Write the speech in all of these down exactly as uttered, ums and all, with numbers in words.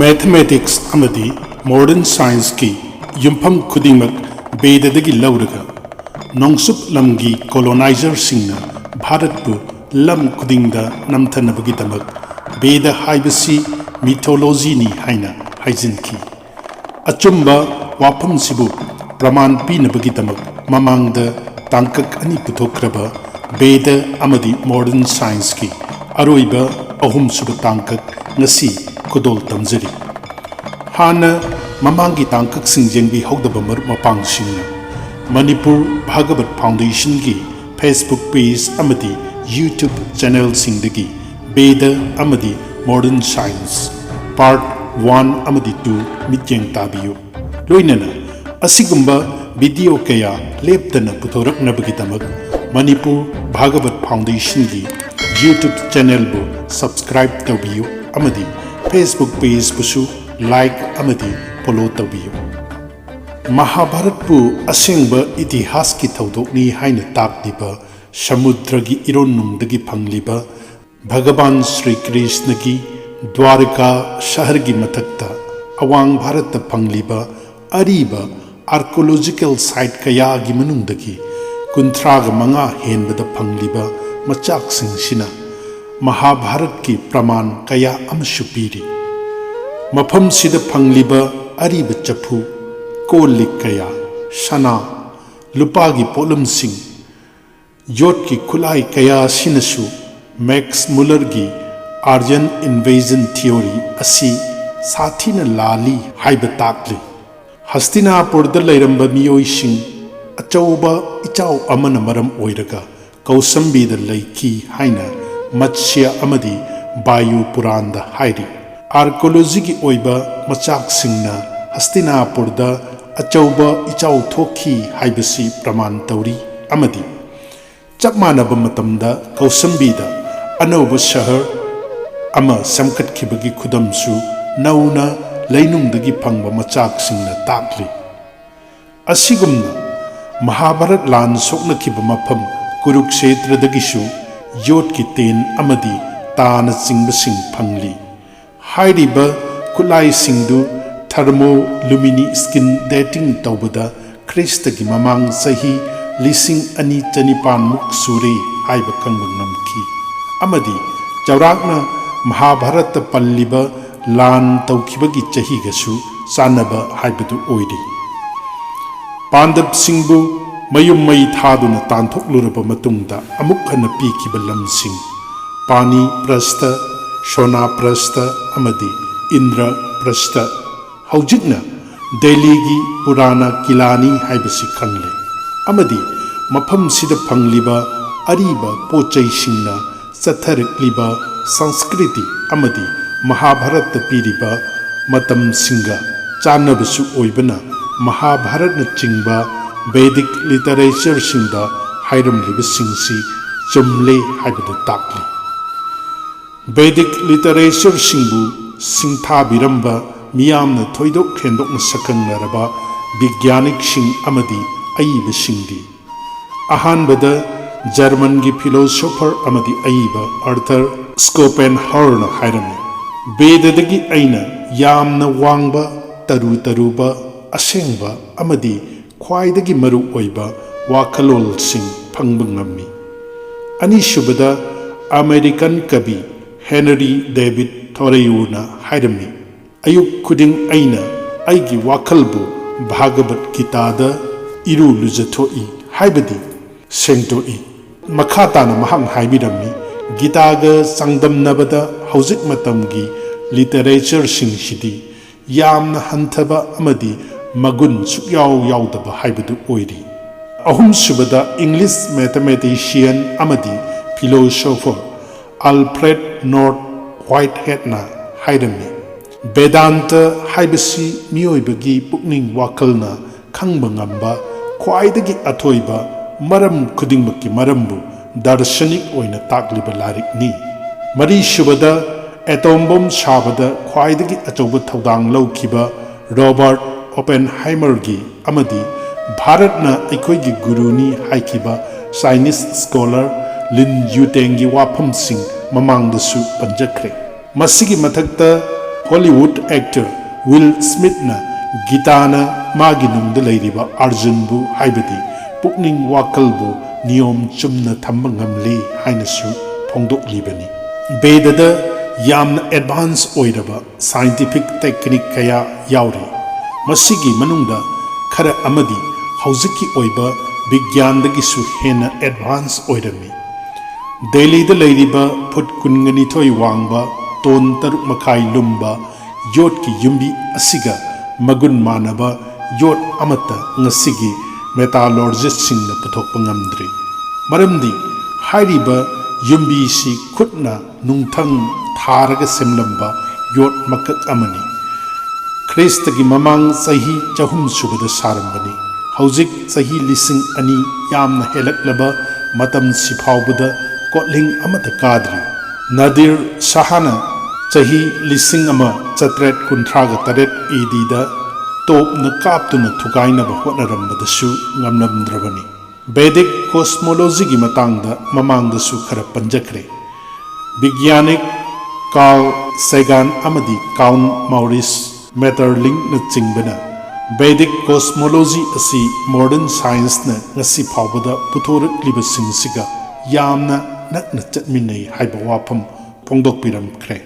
Mathematics ꯑꯃꯗꯤ modern scienceꯀꯤ ꯌꯨꯝꯐꯝ ꯈꯨꯗꯤꯡꯃꯛ ꯕꯦꯗꯗꯒꯤ ꯂꯧꯔꯒ ꯅꯣꯡꯆꯨꯞ ꯂꯝꯒꯤ colonizerꯁꯤꯡꯅ ꯚꯥꯔꯠꯄꯨ ꯂꯝ ꯈꯨꯗꯤꯡꯗ ꯅꯝꯊꯅꯕꯒꯤꯗꯃꯛ ꯕꯦꯗ ꯍꯥꯏꯕꯁꯤ mythologyꯅꯤ ꯍꯥꯏꯅ ꯍꯥꯏꯖꯤꯟꯈꯤ꯫ ꯑꯆꯨꯝꯕ ꯋꯥꯐꯝꯁꯤꯕꯨ ꯄ꯭ꯔꯃꯥꯟ ꯄꯤꯅꯕꯒꯤꯗꯃꯛ ꯃꯃꯥꯡꯗ ꯇꯥꯡꯀꯛ ꯑꯅꯤ ꯄꯨꯊꯣꯛꯈ꯭ꯔꯕ ꯕꯦꯗ ꯑꯃꯗꯤ modern scienceꯀꯤ ꯑꯔꯣꯏꯕ ꯑꯍꯨꯝꯁꯨꯕ ꯇꯥꯡꯀꯛ ꯉꯁꯤ ꯈꯨꯗꯣꯜ ꯇꯝꯖꯔꯤ꯫ ꯍꯥꯟꯅ ꯃꯃꯥꯡꯒꯤ ꯇꯥꯡꯀꯛꯁꯤꯡ ꯌꯦꯡꯕꯤꯍꯧꯗꯕ ꯃꯔꯨꯞ ꯃꯄꯥꯡꯁꯤꯡꯅ ꯃꯅꯤꯄꯨꯔ ꯚꯥꯒꯕꯠ Foundationꯒꯤ Facebook page ꯑꯃꯗꯤ YouTube channelꯁꯤꯡꯗꯒꯤ ꯕꯦꯗ ꯑꯃꯗꯤ modern science part one ꯑꯃꯗꯤ two ꯃꯤꯠꯌꯦꯡ ꯇꯥꯕꯤꯌꯨ꯫ ꯂꯣꯏꯅꯅ ꯑꯁꯤꯒꯨꯝꯕ video ꯀꯌꯥ ꯂꯦꯞꯇꯅ ꯄꯨꯊꯣꯔꯛꯅꯕꯒꯤꯗꯃꯛ ꯃꯅꯤꯄꯨꯔ ꯚꯥꯒꯕꯠ Foundationꯒꯤ YouTube channelꯕꯨ subscribe ꯇꯧꯕꯤꯌꯨ ꯑꯃꯗꯤ Facebook pageꯕꯨꯁꯨ like ꯑꯃꯗꯤ follow ꯇꯧꯕꯤꯌꯨ꯫ ꯃꯍꯥꯚꯥꯔꯠꯄꯨ ꯑꯁꯦꯡꯕ ꯏꯇꯤꯍꯥꯁꯀꯤ ꯊꯧꯗꯣꯛꯅꯤ ꯍꯥꯏꯅ ꯇꯥꯛꯂꯤꯕ ꯁꯃꯨꯗ꯭ꯔꯒꯤ ꯏꯔꯣꯟꯅꯨꯡꯗꯒꯤ ꯐꯪꯂꯤꯕ ꯚꯒꯕꯥꯟ ꯁ꯭ꯔꯤ ꯀ꯭ꯔꯤꯁꯅꯒꯤ ꯗ꯭ꯋꯥꯔꯀꯥ ꯁꯍꯔꯒꯤ ꯃꯊꯛꯇ ꯑꯋꯥꯡ ꯚꯥꯔꯠꯇ ꯐꯪꯂꯤꯕ ꯑꯔꯤꯕ archaeological site ꯀꯌꯥꯒꯤ ꯃꯅꯨꯡꯗꯒꯤ ꯀꯨꯟꯊ꯭ꯔꯥꯒ ꯃꯉꯥ ꯍꯦꯟꯕꯗ ꯐꯪꯂꯤꯕ ꯃꯆꯥꯛꯁꯤꯡꯁꯤꯅ ꯃꯍꯥꯚꯥꯔꯠꯀꯤ ꯄ꯭ꯔꯃꯥꯟ ꯀꯌꯥ ꯑꯃꯁꯨ ꯄꯤꯔꯤ꯫ ꯃꯐꯝꯁꯤꯗ ꯐꯪꯂꯤꯕ ꯑꯔꯤꯕ ꯆꯐꯨ, ꯀꯣꯜ ꯂꯤꯛ ꯀꯌꯥ, ꯁꯅꯥ, ꯂꯨꯄꯥꯒꯤ ꯄꯣꯠꯂꯝꯁꯤꯡ, ꯌꯣꯠꯀꯤ ꯈꯨꯠꯂꯥꯏ ꯀꯌꯥ ꯑꯁꯤꯅꯁꯨ ꯃꯦꯛꯁ ꯃꯨꯂꯔꯒꯤ Aryan invasion theory ꯑꯁꯤ ꯁꯥꯊꯤꯅ ꯂꯥꯜꯂꯤ ꯍꯥꯏꯕ ꯇꯥꯛꯂꯤ꯫ ꯍꯁꯇꯤꯅꯥꯄꯨꯔꯗ ꯂꯩꯔꯝꯕ ꯃꯤꯑꯣꯏꯁꯤꯡ ꯑꯆꯧꯕ ꯏꯆꯥꯎ ꯑꯃꯅ ꯃꯔꯝ ꯑꯣꯏꯔꯒ ꯀꯧꯁꯝꯕꯤꯗ ꯂꯩꯈꯤ ꯍꯥꯏꯅ ꯃꯠꯁ꯭ꯌ ꯑꯃꯗꯤ ꯕꯥꯌꯨ ꯄꯨꯔꯥꯟꯗ ꯍꯥꯏꯔꯤ꯫ Archaeologyꯒꯤ ꯑꯣꯏꯕ ꯃꯆꯥꯛꯁꯤꯡꯅ ꯍꯁꯇꯤꯅꯥꯄꯨꯔꯗ ꯑꯆꯧꯕ ꯏꯆꯥꯎ ꯊꯣꯛꯈꯤ ꯍꯥꯏꯕꯁꯤ ꯄ꯭ꯔꯃꯥꯟ ꯇꯧꯔꯤ ꯑꯃꯗꯤ ꯆꯞ ꯃꯥꯟꯅꯕ ꯃꯇꯝꯗ ꯀꯧꯁꯝꯕꯤꯗ ꯑꯅꯧꯕ ꯁꯍꯔ ꯑꯃ ꯁꯦꯝꯒꯠꯈꯤꯕꯒꯤ ꯈꯨꯗꯝꯁꯨ ꯅꯧꯅ ꯂꯩꯅꯨꯡꯗꯒꯤ ꯐꯪꯕ ꯃꯆꯥꯛꯁꯤꯡꯅ ꯇꯥꯛꯂꯤ꯫ ꯑꯁꯤꯒꯨꯝꯅ ꯃꯍꯥꯚꯥꯔꯠ ꯂꯥꯟ ꯁꯣꯛꯅꯈꯤꯕ ꯃꯐꯝ ꯀꯨꯔꯨꯛꯁꯦꯇ꯭ꯔꯗꯒꯤꯁꯨ ꯌꯣꯠꯀꯤ ꯇꯦꯟ ꯑꯃꯗꯤ ꯇꯥꯅꯆꯤꯡꯕꯁꯤꯡ ꯐꯪꯂꯤ꯫ ꯍꯥꯏꯔꯤꯕ ꯈꯨꯠꯂꯥꯏꯁꯤꯡꯗꯨ thermo luminescent dating ꯇꯧꯕꯗ ꯈ꯭ꯔꯤꯁꯇꯒꯤ ꯃꯃꯥꯡ ꯆꯍꯤ ꯂꯤꯁꯤꯡ ꯑꯅꯤ ꯆꯅꯤꯄꯥꯟꯃꯨꯛ ꯁꯨꯔꯦ ꯍꯥꯏꯕ ꯈꯪꯕ ꯉꯝꯈꯤ꯫ ꯑꯃꯗꯤ ꯆꯥꯎꯔꯥꯛꯅ ꯃꯍꯥꯚꯥꯔꯠꯇ ꯄꯜꯂꯤꯕ ꯂꯥꯟ ꯇꯧꯈꯤꯕꯒꯤ ꯆꯍꯤꯒꯁꯨ ꯆꯥꯟꯅꯕ ꯍꯥꯏꯕꯗꯨ ꯑꯣꯏꯔꯤ꯫ ꯄꯥꯟꯗꯕꯁꯤꯡꯕꯨ ꯃꯌꯨꯝ ꯃꯩ ꯊꯥꯗꯨꯅ ꯇꯥꯟꯊꯣꯛꯂꯨꯔꯕ ꯃꯇꯨꯡꯗ ꯑꯃꯨꯛ ꯍꯟꯅ ꯄꯤꯈꯤꯕ ꯂꯝꯁꯤꯡ ꯄꯥꯅꯤ ꯄ꯭ꯔꯁꯇ, ꯁꯣꯅꯥ ꯄ꯭ꯔꯁꯇ ꯑꯃꯗꯤ ꯏꯟꯗ꯭ꯔ ꯄ꯭ꯔꯁꯇ, ꯍꯧꯖꯤꯛꯅ ꯗꯦꯜꯂꯤꯒꯤ ꯄꯨꯔꯥꯅ ꯀꯤꯂꯥꯅꯤ ꯍꯥꯏꯕꯁꯤ ꯈꯪꯂꯦ꯫ ꯑꯃꯗꯤ ꯃꯐꯝꯁꯤꯗ ꯐꯪꯂꯤꯕ ꯑꯔꯤꯕ ꯄꯣꯠ ꯆꯩꯁꯤꯡꯅ ꯆꯠꯊꯔꯛꯂꯤꯕ ꯁꯪꯁꯀ꯭ꯔꯤꯇꯤ ꯑꯃꯗꯤ ꯃꯍꯥꯚꯥꯔꯠꯇ ꯄꯤꯔꯤꯕ ꯃꯇꯝꯁꯤꯡꯒ ꯆꯥꯟꯅꯕꯁꯨ ꯑꯣꯏꯕꯅ, ꯃꯍꯥꯚꯥꯔꯠꯅꯆꯤꯡꯕ ꯚꯦꯗꯤꯛ ꯂꯤꯇꯔꯦꯆꯔꯁꯤꯡꯗ ꯍꯥꯏꯔꯝꯂꯤꯕꯁꯤꯡꯁꯤ ꯆꯨꯝꯂꯦ ꯍꯥꯏꯕꯗꯨ ꯇꯥꯛꯂꯤ꯫ ꯚꯦꯗꯤꯛ ꯂꯤꯇꯔꯦꯆꯔꯁꯤꯡꯕꯨ ꯁꯤꯡꯊꯥꯕꯤꯔꯝꯕ ꯃꯤꯌꯥꯝꯅ ꯊꯣꯏꯗꯣꯛ ꯍꯦꯟꯗꯣꯛꯅ ꯁꯛꯈꯪꯅꯔꯕ ꯕꯤꯒ꯭ꯌꯥꯅꯤꯛꯁꯤꯡ ꯑꯃꯗꯤ ꯑꯏꯕꯁꯤꯡꯗꯤ, ꯑꯍꯥꯟꯕꯗ ꯖꯔꯃꯟꯒꯤ ꯐꯤꯂꯣꯁꯣꯐꯔ ꯑꯃꯗꯤ ꯑꯏꯕ ꯑꯥꯔꯊꯔ ꯁ꯭ꯀꯣꯄꯦꯟꯍꯥꯎꯔꯅ ꯍꯥꯏꯔꯝꯃꯤ, "ꯚꯦꯗꯗꯒꯤ ꯑꯩꯅ ꯌꯥꯝꯅ ꯋꯥꯡꯕ, ꯇꯔꯨ ꯇꯔꯨꯕ, ꯑꯁꯦꯡꯕ ꯑꯃꯗꯤ ꯈ꯭ꯋꯥꯏꯗꯒꯤ ꯃꯔꯨ ꯑꯣꯏꯕ ꯋꯥꯈꯜꯂꯣꯟꯁꯤꯡ ꯐꯪꯕ ꯉꯝꯃꯤ"꯫ ꯑꯅꯤꯁꯨꯕꯗ ꯑꯃꯦꯔꯤꯀꯟ ꯀꯕꯤ ꯍꯦꯅꯔꯤ ꯗꯦꯕꯤꯠ ꯊꯣꯔꯦꯌꯨꯅ ꯍꯥꯏꯔꯝꯃꯤ, "ꯑꯌꯨꯛ ꯈꯨꯗꯤꯡ ꯑꯩꯅ ꯑꯩꯒꯤ ꯋꯥꯈꯜꯕꯨ ꯚꯥꯒꯕꯠ ꯒꯤꯇꯥꯗ ꯏꯔꯨ ꯂꯨꯖꯊꯣꯛꯏ, ꯍꯥꯏꯕꯗꯤ ꯁꯦꯡꯗꯣꯛꯏ"꯫ ꯃꯈꯥ ꯇꯥꯅ ꯃꯍꯥꯛꯅ ꯍꯥꯏꯕꯤꯔꯝꯃꯤ, "ꯒꯤꯇꯥꯒ ꯆꯥꯡꯗꯝꯅꯕꯗ ꯍꯧꯖꯤꯛ ꯃꯇꯝꯒꯤ ꯂꯤꯇꯔꯦꯆꯔꯁꯤꯡꯁꯤꯗꯤ ꯌꯥꯝꯅ ꯍꯟꯊꯕ ꯑꯃꯗꯤ ꯃꯒꯨꯟ ꯁꯨꯛꯌꯥꯎ ꯌꯥꯎꯗꯕ ꯍꯥꯏꯕꯗꯨ ꯑꯣꯏꯔꯤ"꯫ ꯑꯍꯨꯝꯁꯨꯕꯗ ꯏꯪꯂꯤꯁ ꯃꯦꯊꯃꯦꯇꯤꯁꯤꯌꯟ ꯑꯃꯗꯤ ꯐꯤꯂꯣꯁꯣꯐꯔ ꯑꯜꯐ꯭ꯔꯦꯗ ꯅꯣꯔꯠ ꯋꯥꯏꯠꯍꯦꯗꯅ ꯍꯥꯏꯔꯝꯃꯤ, "ꯕꯦꯗꯥꯟꯇ ꯍꯥꯏꯕꯁꯤ ꯃꯤꯑꯣꯏꯕꯒꯤ ꯄꯨꯛꯅꯤꯡ ꯋꯥꯈꯜꯅ ꯈꯪꯕ ꯉꯝꯕ ꯈ꯭ꯋꯥꯏꯗꯒꯤ ꯑꯊꯣꯏꯕ ꯃꯔꯝ ꯈꯨꯗꯤꯡꯃꯛꯀꯤ ꯃꯔꯝꯕꯨ ꯗꯥꯔꯁꯅꯤꯛ ꯑꯣꯏꯅ ꯇꯥꯛꯂꯤꯕ ꯂꯥꯏꯔꯤꯛꯅꯤ"꯫ ꯃꯔꯤꯁꯨꯕꯗ ꯑꯦꯇꯣꯝ ꯕꯣꯝ ꯁꯥꯕꯗ ꯈ꯭ꯋꯥꯏꯗꯒꯤ ꯑꯆꯧꯕ ꯊꯧꯗꯥꯡ ꯂꯧꯈꯤꯕ ꯔꯣꯕꯥꯔꯠ ꯑꯣꯄꯦꯟꯍꯥꯏꯃꯔꯒꯤ ꯑꯃꯗꯤ "ꯚꯥꯔꯠꯅ ꯑꯩꯈꯣꯏꯒꯤ ꯒꯨꯔꯨꯅꯤ" ꯍꯥꯏꯈꯤꯕ ꯆꯥꯏꯅꯤꯁ ꯁ꯭ꯀꯣꯂꯔ ꯂꯤꯟ ꯌꯨꯇꯦꯡꯒꯤ ꯋꯥꯐꯝꯁꯤꯡ ꯃꯃꯥꯡꯗꯁꯨ ꯄꯟꯖꯈ꯭ꯔꯦ꯫ ꯃꯁꯤꯒꯤ ꯃꯊꯛꯇ ꯍꯣꯂꯤꯋꯨꯗ ꯑꯦꯛꯇꯔ ꯋꯤꯜ ꯁ꯭ꯃꯤꯊꯅ ꯒꯤꯇꯥꯅ ꯃꯥꯒꯤ ꯅꯨꯡꯗ ꯂꯩꯔꯤꯕ ꯑꯔꯖꯨꯟꯕꯨ, ꯍꯥꯏꯕꯗꯤ ꯄꯨꯛꯅꯤꯡ ꯋꯥꯈꯜꯕꯨ ꯅꯤꯌꯣꯝ ꯆꯨꯝꯅ ꯊꯝꯕ ꯉꯝꯂꯤ ꯍꯥꯏꯅꯁꯨ ꯐꯣꯡꯗꯣꯛꯂꯤꯕꯅꯤ꯫ ꯕꯦꯗꯗ ꯌꯥꯝꯅ ꯑꯦꯗꯚꯥꯟꯁ ꯑꯣꯏꯔꯕ ꯁꯥꯏꯟꯇꯤꯐꯤꯛ ꯇꯦꯛꯅꯤꯛ ꯀꯌꯥ ꯌꯥꯎꯔꯤ꯫ ꯃꯁꯤꯒꯤ ꯃꯅꯨꯡꯗ ꯈꯔ ꯑꯃꯗꯤ ꯍꯧꯖꯤꯛꯀꯤ ꯑꯣꯏꯕ ꯕꯤꯒ꯭ꯌꯥꯟꯗꯒꯤꯁꯨ ꯍꯦꯟꯅ ꯑꯦꯗꯚꯥꯟꯁ ꯑꯣꯏꯔꯝꯃꯤ꯫ ꯗꯦꯜꯂꯤꯗ ꯂꯩꯔꯤꯕ ꯐꯨꯠ ꯀꯨꯟꯒ ꯅꯤꯊꯣꯏ ꯋꯥꯡꯕ, ꯇꯣꯟ ꯇꯔꯨꯛ ꯃꯈꯥꯏ ꯂꯨꯝꯕ ꯌꯣꯠꯀꯤ ꯌꯨꯝꯕꯤ ꯑꯁꯤꯒ ꯃꯒꯨꯟ ꯃꯥꯟꯅꯕ ꯌꯣꯠ ꯑꯃꯠꯇ ꯉꯁꯤꯒꯤ ꯃꯦꯇꯥꯂꯣꯔꯖꯤꯁꯁꯤꯡꯅ ꯄꯨꯊꯣꯛꯄ ꯉꯝꯗ꯭ꯔꯤ꯫ ꯃꯔꯝꯗꯤ ꯍꯥꯏꯔꯤꯕ ꯌꯨꯝꯕꯤꯁꯤ ꯈꯨꯠꯅ ꯅꯨꯡꯊꯪ ꯊꯥꯔꯒ ꯁꯦꯝꯂꯝꯕ ꯌꯣꯠ ꯃꯀꯛ ꯑꯃꯅꯤ꯫ ꯈ꯭ꯔꯤꯁꯇꯒꯤ ꯃꯃꯥꯡ ꯆꯍꯤ ꯆꯍꯨꯝ ꯁꯨꯕꯗ ꯁꯥꯔꯝꯕꯅꯤ꯫ ꯍꯧꯖꯤꯛ ꯆꯍꯤ ꯂꯤꯁꯤꯡ ꯑꯅꯤ ꯌꯥꯝꯅ ꯍꯦꯜꯂꯛꯂꯕ ꯃꯇꯝꯁꯤ ꯐꯥꯎꯕꯗ ꯀꯣꯠꯂꯤꯡ ꯑꯃꯠꯇ ꯀꯥꯗ꯭ꯔꯤ꯫ ꯅꯥꯗꯤꯔ ꯁꯥꯍꯅ ꯆꯍꯤ ꯂꯤꯁꯤꯡ ꯑꯃ ꯆꯥꯇ꯭ꯔꯦꯠ ꯀꯨꯟꯊ꯭ꯔꯥꯒ ꯇꯔꯦꯠ ꯑꯦ ꯗꯤꯗ ꯇꯣꯞꯅ ꯀꯥꯞꯇꯨꯅ ꯊꯨꯒꯥꯏꯅꯕ ꯍꯣꯠꯅꯔꯝꯕꯗꯁꯨ ꯉꯝꯂꯝꯗ꯭ꯔꯕꯅꯤ꯫ ꯚꯦꯗꯤꯛ ꯀꯣꯁꯃꯣꯂꯣꯖꯤꯒꯤ ꯃꯇꯥꯡꯗ ꯃꯃꯥꯡꯗꯁꯨ ꯈꯔ ꯄꯟꯖꯈ꯭ꯔꯦ꯫ ꯕꯤꯒ꯭ꯌꯥꯅꯤꯛ ꯀꯥꯔꯜ ꯁꯦꯒꯥꯟ ꯑꯃꯗꯤ ꯀꯥꯎꯟ ꯃꯥꯎꯔꯤꯁ ꯃꯦꯇꯔꯂꯤꯡꯅꯆꯤꯡꯕꯅ ꯚꯦꯗꯤꯛ ꯀꯣꯁꯃꯣꯂꯣꯖꯤ ꯑꯁꯤ ꯃꯣꯗꯔꯟ ꯁꯥꯏꯟꯁꯅ ꯉꯁꯤ ꯐꯥꯎꯕꯗ ꯄꯨꯊꯣꯔꯛꯂꯤꯕꯁꯤꯡꯁꯤꯒ ꯌꯥꯝꯅ ꯅꯛꯅ ꯆꯠꯃꯤꯟꯅꯩ ꯍꯥꯏꯕ ꯋꯥꯐꯝ ꯐꯣꯡꯗꯣꯛꯄꯤꯔꯝꯈ꯭ꯔꯦ꯫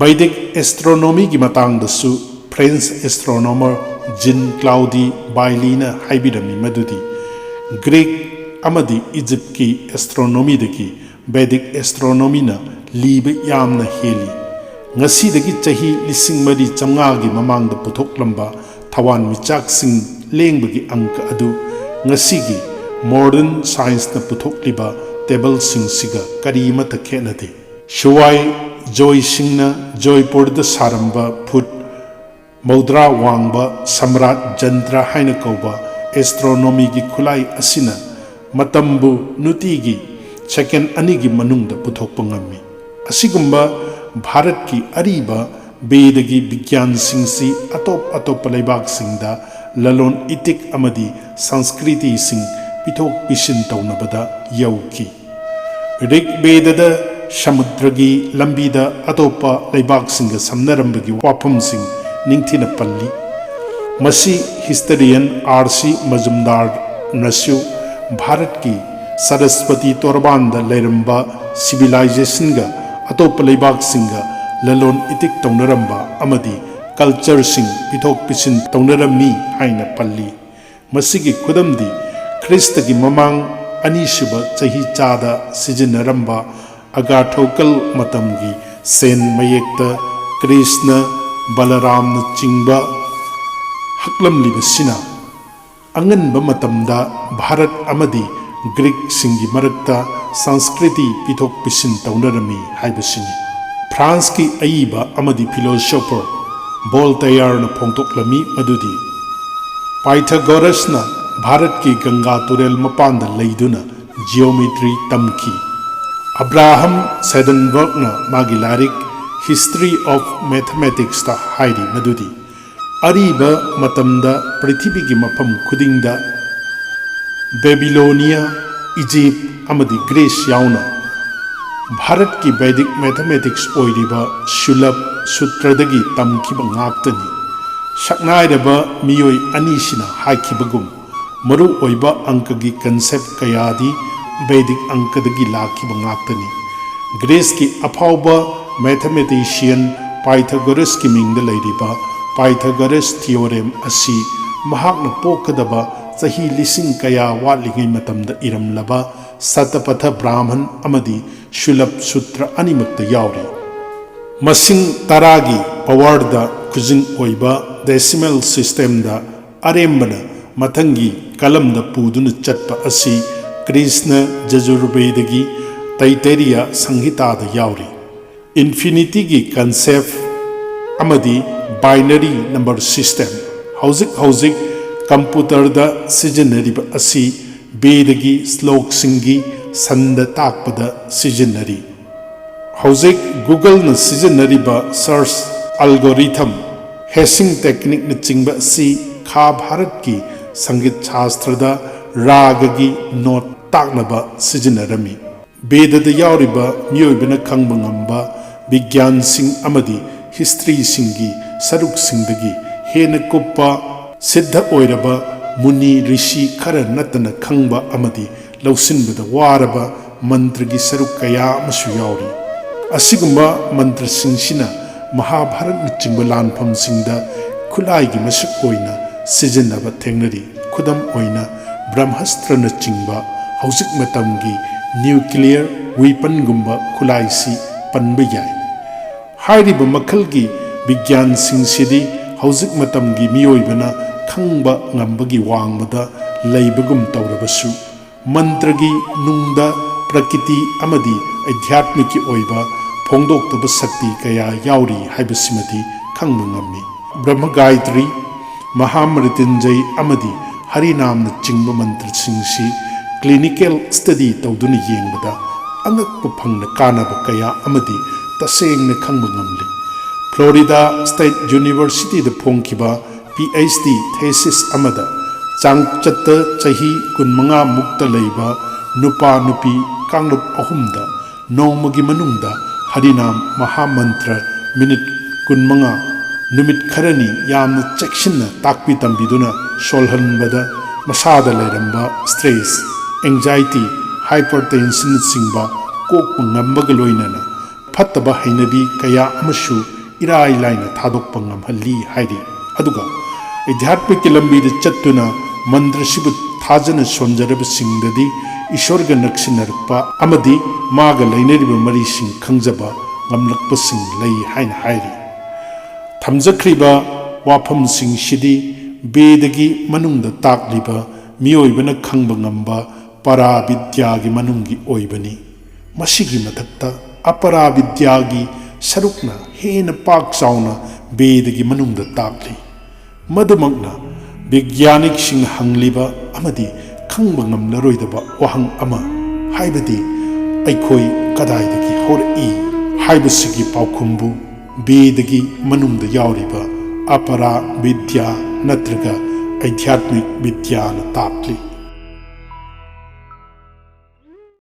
ꯚꯦꯗꯤꯛ ꯑꯦꯁꯇ꯭ꯔꯣꯅꯣꯃꯤꯒꯤ ꯃꯇꯥꯡꯗꯁꯨ ꯐ꯭ꯔꯦꯟꯁ ꯑꯦꯁꯇ꯭ꯔꯣꯅꯣꯃꯔ ꯖꯤꯟ ꯀ꯭ꯂꯥꯎꯗꯤ ꯕꯥꯏꯂꯤꯅ ꯍꯥꯏꯕꯤꯔꯝꯃꯤ ꯃꯗꯨꯗꯤ ꯒ꯭ꯔꯤꯛ ꯑꯃꯗꯤ ꯏꯖꯤꯞꯀꯤ ꯑꯦꯁꯇ꯭ꯔꯣꯅꯣꯃꯤꯗꯒꯤ ꯚꯦꯗꯤꯛ ꯑꯦꯁꯇ꯭ꯔꯣꯅꯣꯃꯤꯅ ꯂꯤꯕ ꯌꯥꯝꯅ ꯍꯦꯜꯂꯤ꯫ ꯉꯁꯤꯗꯒꯤ ꯆꯍꯤ ꯂꯤꯁꯤꯡ ꯃꯔꯤ ꯆꯥꯝꯃꯉꯥꯒꯤ ꯃꯃꯥꯡꯗ ꯄꯨꯊꯣꯛꯂꯝꯕ ꯊꯋꯥꯟꯃꯤꯆꯥꯛꯁꯤꯡ ꯂꯦꯡꯕꯒꯤ ꯑꯪꯀ ꯑꯗꯨ ꯉꯁꯤꯒꯤ ꯃꯣꯗꯔꯟ ꯁꯥꯏꯟꯁꯅ ꯄꯨꯊꯣꯛꯂꯤꯕ ꯇꯦꯕꯜꯁꯤꯡꯁꯤꯒ ꯀꯔꯤꯃꯠꯇ ꯈꯦꯠꯅꯗꯦ꯫ ꯁꯨꯋꯥꯏ ꯖꯣꯏ ꯁꯤꯡꯅ ꯖꯣꯏꯄꯨꯔꯗ ꯁꯥꯔꯝꯕ ꯐꯨꯠ ꯃꯧꯗ꯭ꯔꯥ ꯋꯥꯡꯕ ꯁꯝꯔꯥꯠ ꯖꯟꯇ꯭ꯔ ꯍꯥꯏꯅ ꯀꯧꯕ ꯑꯦꯁꯇ꯭ꯔꯣꯅꯣꯃꯤꯒꯤ ꯈꯨꯠꯂꯥꯏ ꯑꯁꯤꯅ ꯃꯇꯝꯕꯨ ꯅꯨꯡꯇꯤꯒꯤ ꯁꯦꯀꯦꯟ ꯑꯅꯤꯒꯤ ꯃꯅꯨꯡꯗ ꯄꯨꯊꯣꯛꯄ ꯉꯝꯃꯤ꯫ ꯑꯁꯤꯒꯨꯝꯕ ꯚꯥꯔꯠꯀꯤ ꯑꯔꯤꯕ ꯕꯦꯗꯒꯤ ꯕꯤꯒ꯭ꯌꯥꯟꯁꯤꯡꯁꯤ ꯑꯇꯣꯞ ꯑꯇꯣꯞꯄ ꯂꯩꯕꯥꯛꯁꯤꯡꯗ ꯂꯂꯣꯟ ꯏꯇꯤꯛ ꯑꯃꯗꯤ ꯁꯪꯁꯀ꯭ꯔꯤꯇꯤꯁꯤꯡ ꯄꯤꯊꯣꯛ ꯄꯤꯁꯤꯟ ꯇꯧꯅꯕꯗ ꯌꯧꯈꯤ꯫ ꯔꯤꯛ ꯕꯦꯗꯗ ꯁꯃꯨꯗ꯭ꯔꯒꯤ ꯂꯝꯕꯤꯗ ꯑꯇꯣꯞꯄ ꯂꯩꯕꯥꯛꯁꯤꯡꯒ ꯁꯝꯅꯔꯝꯕꯒꯤ ꯋꯥꯐꯝꯁꯤꯡ ꯅꯤꯡꯊꯤꯅ ꯄꯜꯂꯤ꯫ ꯃꯁꯤ ꯍꯤꯁꯇꯔꯤꯌꯟ ꯑꯥꯔ ꯁꯤ ꯃꯖꯨꯝꯗꯥꯔꯅꯁꯨ ꯚꯥꯔꯠꯀꯤ ꯁꯔꯁꯄꯇꯤ ꯇꯣꯔꯕꯥꯟꯗ ꯂꯩꯔꯝꯕ ꯁꯤꯚꯤꯂꯥꯏꯖꯦꯁꯟꯒ ꯑꯇꯣꯞꯄ ꯂꯩꯕꯥꯛꯁꯤꯡꯒ ꯂꯂꯣꯟ ꯏꯇꯤꯛ ꯇꯧꯅꯔꯝꯕ ꯑꯃꯗꯤ ꯀꯜꯆꯔꯁꯤꯡ ꯄꯤꯊꯣꯛ ꯄꯤꯁꯤꯟ ꯇꯧꯅꯔꯝꯃꯤ ꯍꯥꯏꯅ ꯄꯜꯂꯤ꯫ ꯃꯁꯤꯒꯤ ꯈꯨꯗꯝꯗꯤ ꯈ꯭ꯔꯤꯁꯇꯒꯤ ꯃꯃꯥꯡ ꯑꯅꯤꯁꯨꯕ ꯆꯍꯤ ꯆꯥꯗ ꯁꯤꯖꯤꯟꯅꯔꯝꯕ ꯑꯒꯥꯊꯣꯀꯜ ꯃꯇꯝꯒꯤ ꯁꯦꯟ ꯃꯌꯦꯛꯇ ꯀ꯭ꯔꯤꯁꯅ, ꯕꯂꯔꯥꯝꯅꯆꯤꯡꯕ ꯍꯛꯂꯝꯂꯤꯕꯁꯤꯅ ꯑꯉꯟꯕ ꯃꯇꯝꯗ ꯚꯥꯔꯠ ꯑꯃꯗꯤ ꯒ꯭ꯔꯤꯛꯁꯤꯡꯒꯤ ꯃꯔꯛꯇ ꯁꯪꯁꯀ꯭ꯔꯤꯇꯤ ꯄꯤꯊꯣꯛ ꯄꯤꯁꯤꯟ ꯇꯧꯅꯔꯝꯃꯤ ꯍꯥꯏꯕꯁꯤꯅꯤ꯫ ꯐ꯭ꯔꯥꯟꯁꯀꯤ ꯑꯏꯕ ꯑꯃꯗꯤ ꯐꯤꯂꯣꯁꯣꯐꯔ ꯕꯣꯜꯇꯌꯥꯔꯅ ꯐꯣꯡꯗꯣꯛꯂꯝꯃꯤ ꯃꯗꯨꯗꯤ ꯄꯥꯏꯊꯥꯒꯣꯔꯁꯅ ꯚꯥꯔꯠꯀꯤ ꯒꯪꯒꯥ ꯇꯨꯔꯦꯜ ꯃꯄꯥꯟꯗ ꯂꯩꯗꯨꯅ ꯖꯤꯑꯣꯃꯦꯇ꯭ꯔꯤ ꯇꯝꯈꯤ꯫ ꯑꯕ꯭ꯔꯥꯍꯝ ꯁꯦꯗꯟꯕꯔꯒꯅ ꯃꯥꯒꯤ ꯂꯥꯏꯔꯤꯛ ꯍꯤꯁꯇ꯭ꯔꯤ ꯑꯣꯐ ꯃꯦꯊꯃꯦꯇꯤꯛꯁꯇ ꯍꯥꯏꯔꯤ ꯃꯗꯨꯗꯤ ꯑꯔꯤꯕ ꯃꯇꯝꯗ ꯄ꯭ꯔꯤꯊꯤꯕꯤꯒꯤ ꯃꯐꯝ ꯈꯨꯗꯤꯡꯗ ꯕꯦꯕꯤꯂꯣꯅꯤꯌꯥ, ꯏꯖꯤꯞ ꯑꯃꯗꯤ ꯒ꯭ꯔꯤꯁ ꯌꯥꯎꯅ ꯚꯥꯔꯠꯀꯤ ꯕꯦꯗꯤꯛ ꯃꯦꯊꯃꯦꯇꯤꯛꯁ ꯑꯣꯏꯔꯤꯕ ꯁꯨꯂꯚ ꯁꯨꯇ꯭ꯔꯗꯒꯤ ꯇꯝꯈꯤꯕ ꯉꯥꯛꯇꯅꯤ꯫ ꯁꯛꯅꯥꯏꯔꯕ ꯃꯤꯑꯣꯏ ꯑꯅꯤꯁꯤꯅ ꯍꯥꯏꯈꯤꯕꯒꯨꯝ, ꯃꯔꯨꯑꯣꯏꯕ ꯑꯪꯀꯒꯤ ꯀꯟꯁꯦꯞ ꯀꯌꯥꯗꯤ ꯕꯦꯗꯤꯛ ꯑꯪꯀꯗꯒꯤ ꯂꯥꯛꯈꯤꯕ ꯉꯥꯛꯇꯅꯤ꯫ ꯒ꯭ꯔꯤꯁꯀꯤ ꯑꯐꯥꯎꯕ ꯃꯦꯊꯃꯦꯇꯤꯁꯤꯌꯟ ꯄꯥꯏꯊꯥꯒꯣꯔꯁꯀꯤ ꯃꯤꯡꯗ ꯂꯩꯔꯤꯕ ꯄꯥꯏꯊꯥꯒꯣꯔꯁ ꯊꯤꯑꯣꯔꯦꯝ ꯑꯁꯤ ꯃꯍꯥꯛꯅ ꯄꯣꯛꯀꯗꯕ ꯆꯍꯤ ꯂꯤꯁꯤꯡ ꯀꯌꯥ ꯋꯥꯠꯂꯤꯉꯩ ꯃꯇꯝꯗ ꯏꯔꯝꯂꯕ ꯁꯇꯄꯊ ꯕ꯭ꯔꯥꯍꯃꯟ ꯑꯃꯗꯤ ꯁꯨꯂꯚ ꯁꯨꯇ꯭ꯔ ꯑꯅꯤꯃꯛꯇ ꯌꯥꯎꯔꯤ꯫ ꯃꯁꯤꯡ ꯇꯔꯥꯒꯤ ꯄꯋꯥꯔꯗ ꯈꯨꯖꯤꯡ ꯑꯣꯏꯕ ꯗꯦꯁꯤꯃꯦꯜ ꯁꯤꯁꯇꯦꯝꯗ ꯑꯔꯦꯝꯕꯅ ꯃꯊꯪꯒꯤ ꯀꯂꯝꯗ ꯄꯨꯗꯨꯅ ꯆꯠꯄ ꯑꯁꯤ ꯀ꯭ꯔꯤꯁꯅ ꯖꯖꯨꯔꯕꯦꯗꯒꯤ ꯇꯩꯇꯦꯔꯤꯌꯥ ꯁꯪꯍꯤꯇꯥꯗ ꯌꯥꯎꯔꯤ꯫ ꯏꯟꯐꯤꯅꯤꯇꯤꯒꯤ ꯀꯟꯁꯦꯞ ꯑꯃꯗꯤ ꯕꯥꯏꯅꯔꯤ ꯅꯝꯕꯔ ꯁꯤꯁꯇꯦꯝ ꯍꯧꯖꯤꯛ ꯍꯧꯖꯤꯛ ꯀꯝꯄ꯭ꯌꯨꯇꯔꯗ ꯁꯤꯖꯤꯟꯅꯔꯤꯕ ꯑꯁꯤ ꯕꯦꯗꯒꯤ ꯁ꯭ꯂꯣꯛꯁꯤꯡꯒꯤ ꯁꯟꯗ ꯇꯥꯛꯄꯗ ꯁꯤꯖꯤꯟꯅꯔꯤ꯫ ꯍꯧꯖꯤꯛ ꯒꯨꯒꯜꯅ ꯁꯤꯖꯤꯟꯅꯔꯤꯕ ꯁꯔꯆ ꯑꯜꯒꯣꯔꯤꯊꯝ, ꯍꯦꯁꯤꯡ ꯇꯦꯛꯅꯤꯛꯅꯆꯤꯡꯕ ꯑꯁꯤ ꯈꯥ ꯚꯥꯔꯠꯀꯤ ꯁꯪꯒꯤꯠ ꯁꯥꯁꯇ꯭ꯔꯗ ꯔꯥꯒꯒꯤ ꯅꯣꯠ ꯇꯥꯛꯅꯕ ꯁꯤꯖꯤꯟꯅꯔꯝꯃꯤ꯫ ꯕꯦꯗꯗ ꯌꯥꯎꯔꯤꯕ ꯃꯤꯑꯣꯏꯕꯅ ꯈꯪꯕ ꯉꯝꯕ ꯕꯤꯒ꯭ꯌꯥꯟꯁꯤꯡ ꯑꯃꯗꯤ ꯍꯤꯁꯇ꯭ꯔꯤꯁꯤꯡꯒꯤ ꯁꯔꯨꯛꯁꯤꯡꯗꯒꯤ ꯍꯦꯟꯅ ꯀꯨꯞꯄ, ꯁꯤꯗ꯭ꯙ ꯑꯣꯏꯔꯕ ꯃꯨꯅꯤ ꯔꯤꯁꯤ ꯈꯔ ꯅꯠꯇꯅ ꯈꯪꯕ ꯑꯃꯗꯤ ꯂꯧꯁꯤꯟꯕꯗ ꯋꯥꯔꯕ ꯃꯟꯇ꯭ꯔꯒꯤ ꯁꯔꯨꯛ ꯀꯌꯥ ꯑꯃꯁꯨ ꯌꯥꯎꯔꯤ꯫ ꯑꯁꯤꯒꯨꯝꯕ ꯃꯟꯇ꯭ꯔꯁꯤꯡꯁꯤꯅ ꯃꯍꯥꯚꯥꯔꯠꯅꯆꯤꯡꯕ ꯂꯥꯟꯐꯝꯁꯤꯡꯗ ꯈꯨꯠꯂꯥꯏꯒꯤ ꯃꯁꯛ ꯑꯣꯏꯅ ꯁꯤꯖꯤꯟꯅꯕ ꯊꯦꯡꯅꯔꯤ꯫ ꯈꯨꯗꯝ ꯑꯣꯏꯅ, ꯕ꯭ꯔꯍꯃꯁꯇ꯭ꯔꯅꯆꯤꯡꯕ ꯍꯧꯖꯤꯛ ꯃꯇꯝꯒꯤ ꯅ꯭ꯌꯨꯀ꯭ꯂꯤꯌꯔ ꯋꯤꯄꯟꯒꯨꯝꯕ ꯈꯨꯠꯂꯥꯏꯁꯤ ꯄꯟꯕ ꯌꯥꯏ꯫ ꯍꯥꯏꯔꯤꯕ ꯃꯈꯜꯒꯤ ꯕꯤꯒ꯭ꯌꯥꯟꯁꯤꯡꯁꯤꯗꯤ ꯍꯧꯖꯤꯛ ꯃꯇꯝꯒꯤ ꯃꯤꯑꯣꯏꯕꯅ ꯈꯪꯕ ꯉꯝꯕꯒꯤ ꯋꯥꯡꯃꯗ ꯂꯩꯕꯒꯨꯝ ꯇꯧꯔꯕꯁꯨ, ꯃꯟꯇ꯭ꯔꯒꯤ ꯅꯨꯡꯗ ꯄ꯭ꯔꯀꯤꯇꯤ ꯑꯃꯗꯤ ꯑꯙ꯭ꯌꯥꯠꯃꯤꯛꯀꯤ ꯑꯣꯏꯕ ꯐꯣꯡꯗꯣꯛꯇꯕ ꯁꯛꯇꯤ ꯀꯌꯥ ꯌꯥꯎꯔꯤ ꯍꯥꯏꯕꯁꯤꯃꯗꯤ ꯈꯪꯕ ꯉꯝꯃꯤ꯫ ꯕ꯭ꯔꯍ꯭ꯃ ꯒꯥꯌꯇ꯭ꯔꯤ, ꯃꯍꯥꯃ꯭ꯔꯤꯇ꯭ꯌꯨꯟꯖꯌ ꯑꯃꯗꯤ ꯍꯔꯤꯅꯥꯝꯅꯆꯤꯡꯕ ꯃꯟꯇ꯭ꯔꯁꯤꯡꯁꯤ clinical study ꯇꯧꯗꯨꯅ ꯌꯦꯡꯕꯗ ꯑꯉꯛꯄ ꯐꯪꯅ ꯀꯥꯟꯅꯕ ꯀꯌꯥ ꯑꯃꯗꯤ ꯇꯁꯦꯡꯅ ꯈꯪꯕ ꯉꯝꯂꯤ꯫ ꯐ꯭ꯂꯣꯔꯤꯗꯥ ꯁ꯭ꯇꯦꯠ ꯌꯨꯅꯤꯚꯔꯁꯤꯇꯤꯗ ꯐꯣꯡꯈꯤꯕ ꯄꯤ ꯑꯩꯆ ꯗꯤ ꯊꯦꯁꯤꯁ ꯑꯃꯗ ꯆꯥꯡꯆꯠꯇ ꯆꯍꯤ ꯀꯨꯟꯃꯉꯥ ꯃꯨꯛꯇ ꯂꯩꯕ ꯅꯨꯄꯥ ꯅꯨꯄꯤ ꯀꯥꯡꯂꯨꯞ ꯑꯍꯨꯝꯗ ꯅꯣꯡꯃꯒꯤ ꯃꯅꯨꯡꯗ ꯍꯔꯤꯅꯥꯝ ꯃꯍꯥꯃꯟꯇ꯭ꯔ ꯃꯤꯅꯤꯠ ꯀꯨꯟꯃꯉꯥ, ꯅꯨꯃꯤꯠ ꯈꯔꯅꯤ ꯌꯥꯝꯅ ꯆꯦꯛꯁꯤꯟꯅ ꯇꯥꯛꯄꯤ ꯇꯝꯕꯤꯗꯨꯅ ꯁꯣꯜꯍꯟꯕꯗ ꯃꯁꯥꯗ ꯂꯩꯔꯝꯕ stress, anxiety, hypertensionꯅꯆꯤꯡꯕ ꯀꯣꯛꯄ ꯉꯝꯕꯒ ꯂꯣꯏꯅꯅ ꯐꯠꯇꯕ ꯍꯩꯅꯕꯤ ꯀꯌꯥ ꯑꯃꯁꯨ ꯏꯔꯥꯏ ꯂꯥꯏꯅ ꯊꯥꯗꯣꯛꯄ ꯉꯝꯍꯜꯂꯤ ꯍꯥꯏꯔꯤ꯫ ꯑꯗꯨꯒ ꯑꯙ꯭ꯌꯥꯠꯃꯤꯛꯀꯤ ꯂꯝꯕꯤꯗ ꯆꯠꯇꯨꯅ ꯃꯟꯇ꯭ꯔꯁꯤꯕꯨ ꯊꯥꯖꯅ ꯁꯣꯟꯖꯔꯕꯁꯤꯡꯗꯗꯤ ꯏꯁꯣꯔꯒ ꯅꯛꯁꯤꯟꯅꯔꯛꯄ ꯑꯃꯗꯤ ꯃꯥꯒ ꯂꯩꯅꯔꯤꯕ ꯃꯔꯤꯁꯤꯡ ꯈꯪꯖꯕ ꯉꯝꯂꯛꯄꯁꯤꯡ ꯂꯩ ꯍꯥꯏꯅ ꯍꯥꯏꯔꯤ꯫ ꯊꯝꯖꯈ꯭ꯔꯤꯕ ꯋꯥꯐꯝꯁꯤꯡꯁꯤꯗꯤ ꯕꯦꯗꯒꯤ ꯃꯅꯨꯡꯗ ꯇꯥꯛꯂꯤꯕ ꯃꯤꯑꯣꯏꯕꯅ ꯈꯪꯕ ꯉꯝꯕ ꯄꯔꯥꯕꯤꯗ꯭ꯌꯥꯒꯤ ꯃꯅꯨꯡꯒꯤ ꯑꯣꯏꯕꯅꯤ꯫ ꯃꯁꯤꯒꯤ ꯃꯊꯛꯇ ꯑꯄꯔꯥꯕꯤꯗ꯭ꯌꯥꯒꯤ ꯁꯔꯨꯛꯅ ꯍꯦꯟꯅ ꯄꯥꯛ ꯆꯥꯎꯅ ꯕꯦꯗꯒꯤ ꯃꯅꯨꯡꯗ ꯇꯥꯛꯂꯤ꯫ ꯃꯗꯨꯃꯛꯅ ꯕꯤꯒ꯭ꯌꯥꯅꯤꯛꯁꯤꯡꯅ ꯍꯪꯂꯤꯕ ꯑꯃꯗꯤ ꯈꯪꯕ ꯉꯝꯂꯔꯣꯏꯗꯕ ꯋꯥꯍꯪ ꯑꯃ, ꯍꯥꯏꯕꯗꯤ ꯑꯩꯈꯣꯏ ꯀꯗꯥꯏꯗꯒꯤ ꯍꯧꯔꯛꯏ ꯍꯥꯏꯕꯁꯤꯒꯤ ꯄꯥꯎꯈꯨꯝꯕꯨ ꯕꯦꯗꯒꯤ ꯃꯅꯨꯡꯗ ꯌꯥꯎꯔꯤꯕ ꯑꯄꯔꯥ ꯕꯤꯗ꯭ꯌꯥ ꯅꯠꯇ꯭ꯔꯒ ꯑꯙ꯭ꯌꯥꯠꯃꯤꯛ ꯕꯤꯗ꯭ꯌꯥꯅ ꯇꯥꯛꯂꯤ꯫